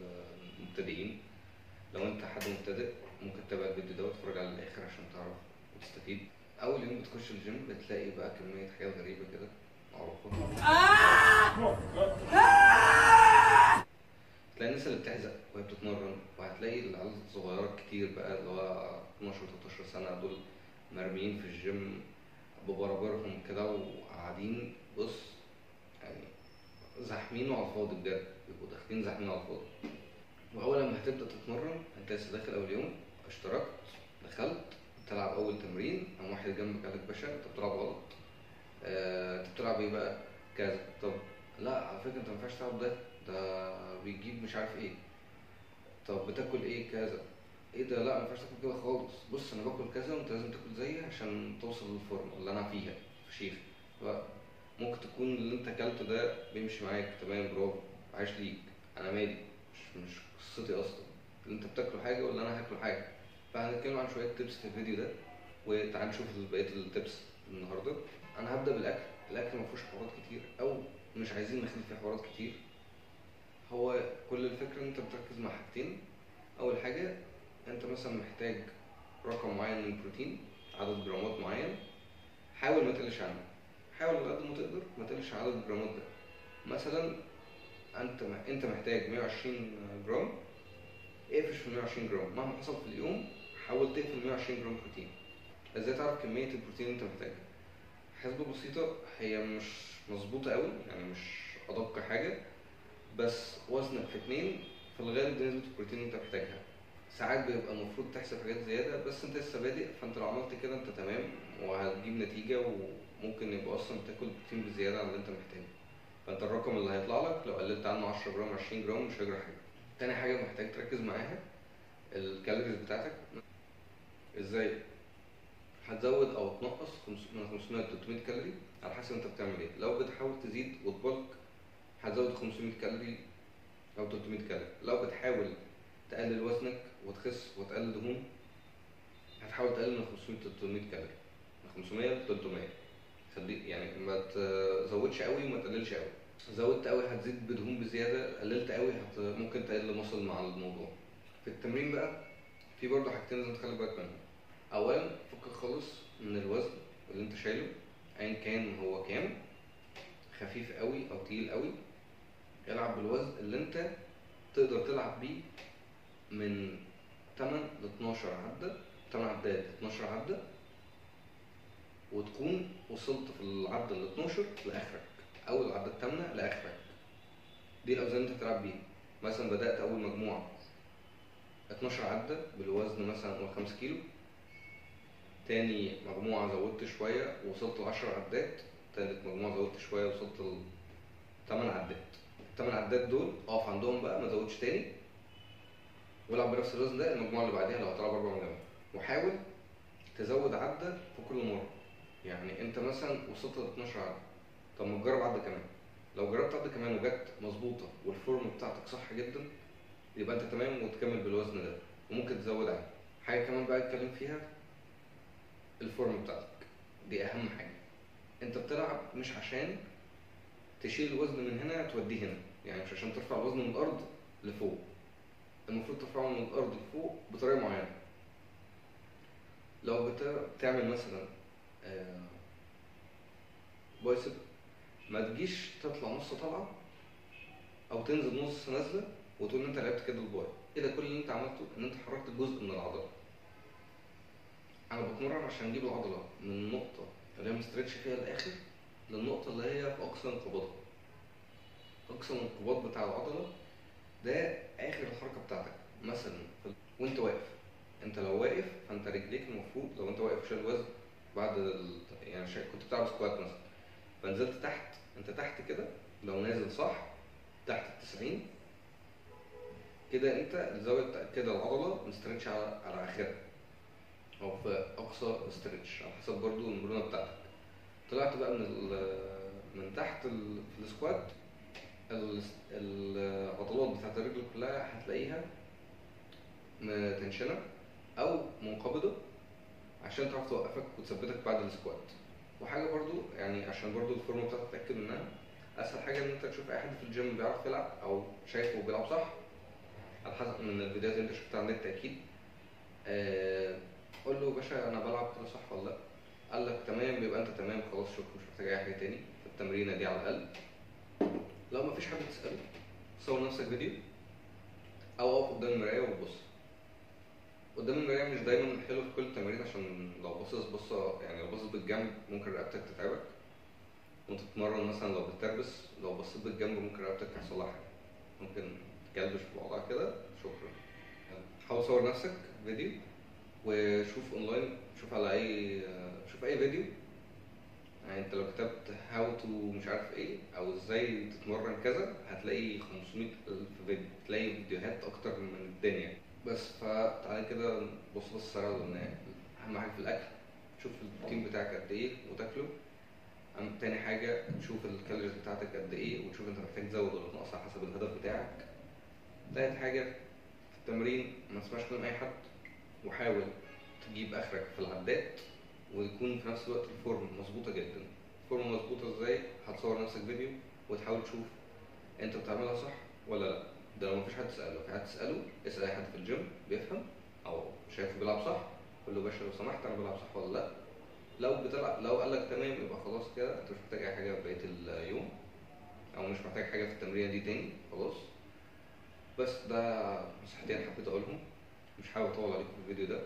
للمبتدئين. لو انت حد مبتدئ ممكن تتابع الفيديو ده وتتفرج على الاخر عشان تعرف وتستفيد. اول يوم بتخش الجيم بتلاقي بقى كمية حاجات غريبة كده معروفة. تلاقي الناس اللي بتحزق وهي بتتمرن، وهتلاقي العيال الصغيرة كتير بقى اللي هو 12 13 سنة دول مرميين في الجيم ببرابرهم كده وقاعدين، بص يعني زاحمينه على الفاضي بجد، بيبقوا داخلين زاحمين على الفاضي. واول لما هتبدا تتمرن انت لسه داخل اول يوم، اشتركت دخلت تلعب اول تمرين، قام واحد جنبك قالك باشا انت بتلعب غلط، انت بتلعب ايه بقى كذا، طب لا على فكرة انت ما ينفعش تلعب ده، ده بيجيب مش عارف ايه، طب بتاكل ايه كذا، ايه ده، لا ما ينفعش تاكل كده خالص، بص انا باكل كذا وانت لازم تاكل زيي عشان توصل للفورمه اللي انا فيها فشيخ. ممكن تكون اللي انت اكلته ده بيمشي معاك تمام، برافو، عايش ليك، انا مالي، مش قصتي اصلا اللي انت بتاكله حاجة ولا انا هاكله حاجة. فهنتكلم عن شوية tips في الفيديو ده، وتعال نشوف بقية ال tips النهارده. انا هبدا بالاكل. الاكل ما فيهوش حوارات كتير، او مش عايزين نخلي فيه حوارات كتير. هو كل الفكرة ان انت بتركز مع حاجتين. اول حاجة انت مثلا محتاج رقم معين من البروتين، عدد جرامات معين، حاول ما تقلش عنه، حاول على قد ما تقدر ما تقلش عن عدد الجرامات ده. مثلا انت محتاج 120 جرام، اقفش في 120 جرام مهما حصل في اليوم، حاول تقفل 120 جرام بروتين. ازاي تعرف كمية البروتين اللي انت محتاجها؟ حسبة بسيطة، هي مش مظبوطة قوي يعني مش ادق حاجة، بس وزنك في 2 في الغالب دي نسبة البروتين اللي انت محتاجها. ساعات بيبقى المفروض تحسب حاجات زيادة، بس انت لسه بادئ، فانت لو عملت كده انت تمام وهتجيب نتيجة، وممكن يبقى اصلا بتاكل بروتين بزيادة عن اللي انت محتاجه. فانت الرقم اللي هيطلع لك لو قللت عنه 10 جرام 20 جرام مش هيجرى حاجة. تاني حاجة محتاج تركز معاها ال calories بتاعتك. ازاي هتزود او تنقص من 500 ل 300 كالوري على حسب انت بتعمل ايه. لو بتحاول تزيد وت bulk هتزود 500 كالوري او 300 كالوري. لو بتحاول تقلل وزنك وتخس وتقلل دهون هتحاول تقلل من 500 ل 300 كالوري، من 500 ل 300. خلي يعني ما تزودش قوي وما تقللش قوي. زودت قوي هتزيد بدهون بزيادة، قللت قوي ممكن تقل muscle مع الموضوع. في التمرين بقى في برضه حاجتين لازم تخلي بالك منهم. اولا فكك خالص من الوزن اللي انت شايله ايا كان هو كام، خفيف قوي او تقيل قوي، العب بالوزن اللي انت تقدر تلعب بيه من 8 ل 12 عده، 8 عدات 12 عده، وتكون وصلت في العدة ال 12 لاخرك او العدة الثامنة لاخرك. دي الاوزان اللي انت هتلعب بيها. مثلا بدات اول مجموعة 12 عده بالوزن مثلا قول 5 كيلو، تاني مجموعة زودت شوية ووصلت ل 10 عدات، تالت مجموعة زودت شوية وصلت ل 8 عدات. ال 8 عدات دول اقف عندهم بقى، ما تزودش تاني، والعب بنفس الوزن ده المجموعة اللي بعديها لو هتلعب 4 مجاميع. وحاول تزود عده في كل مرة. يعني انت مثلا وصلت ل 12 عده، طب ما تجرب عده كمان. لو جربت عده كمان وجت مظبوطة وال form بتاعتك صح جدا يبقى انت تمام وتكمل بالوزن ده، وممكن تزود عده. حاجة كمان بقى اتكلم فيها ال form بتاعتك، دي اهم حاجة. انت بتلعب مش عشان تشيل الوزن من هنا توديه هنا، يعني مش عشان ترفع الوزن من الارض لفوق، المفروض ترفعه من الارض لفوق بطريقة معينة. لو بتعمل مثلا biceps، ما تجيش تطلع نص طلعه او تنزل نص نازله وتقول ان انت لعبت كده ال bi. كده كل اللي انت عملته ان انت حركت جزء من العضلة. انا بتمرن عشان اجيب العضلة من النقطة اللي هي مستريتش فيها للاخر للنقطة اللي هي في اقصى انقباضها. اقصى الانقباض بتاع العضلة ده اخر الحركة بتاعتك. مثلا وانت واقف، انت لو واقف فانت رجليك المفروض لو انت واقف شايل وزن بعد يعني كنت بتلعب squat مثلا فنزلت تحت، انت تحت كده لو نازل صح تحت 90 كده، انت الزاوية كده العضلة مستريتش على اخرها او في اقصى stretch على حسب برضو المرونة بتاعتك. طلعت بقى من تحت في ال squat، العضلات بتاعت الرجل كلها هتلاقيها متنشنه او منقبضه عشان تعرف توقفك وتثبتك بعد ال squat. وحاجه برضو يعني عشان برضو ال form بتاعتك تتاكد منها، اسهل حاجة ان انت تشوف اي حد في الجيم بيعرف يلعب او شايفه بيلعب صح، على حسب من الفيديوهات اللي انت شفتها على النت اكيد. قول له يا باشا انا بلعب كده صح ولا لا؟ قال لك تمام، يبقى انت تمام خلاص، شكرا، مش محتاج اي حاجة تاني في التمرينه دي على الاقل. لو مفيش حد تساله، صور نفسك فيديو او اقف قدام المراية وبص قدام المراية. مش دايما حلو في كل التمارين، عشان لو باصص بصة، يعني لو باصص بالجنب ممكن رقبتك تتعبك وانت بتتمرن. مثلا لو بتربس، لو بصيت بالجنب ممكن رقبتك يحصل لها حاجة، ممكن تكلبش في بعضها كده. شكرا. حاول تصور نفسك فيديو وشوف اونلاين، شوف على اي، شوف اي فيديو. يعني انت لو كتبت how to مش عارف ايه او ازاي تتمرن كذا، هتلاقي 500 الف فيديو، تلاقي فيديوهات اكتر من الدنيا. بس فتعالى كده نبص بص سريع. قلنا اهم حاجة في الاكل تشوف البروتين بتاعك قد ايه وتاكله. تاني حاجة تشوف ال calories بتاعتك قد ايه وتشوف انت محتاج تزود ولا تنقص على حسب الهدف بتاعك. تالت حاجة في التمرين ما تسمعش كلام اي حد، وحاول تجيب اخرك في العدات، ويكون في نفس الوقت ال form مظبوطة جدا. ال form مظبوطة ازاي؟ هتصور نفسك فيديو وتحاول تشوف انت بتعملها صح ولا لا. ده لو مفيش حد تساله. لو في حد تساله، اسال اي حد في الجيم بيفهم او شايفه بيلعب صح، قول له باشا لو سمحت انا بلعب صح ولا لا. لو بتلعب، لو قال لك تمام، يبقى خلاص كده انت مش محتاج اي حاجة بقية اليوم، او مش محتاج حاجة في التمرينه دي تاني خلاص. بس ده نصيحتين حبيت اقولهم، مش حابب اطول عليكم في الفيديو ده،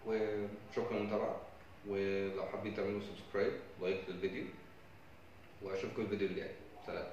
وشكرا للمتابعة. ولو حابين تعملوا subscribe، like للفيديو، واشوفكم الفيديو اللي جاي. سلام.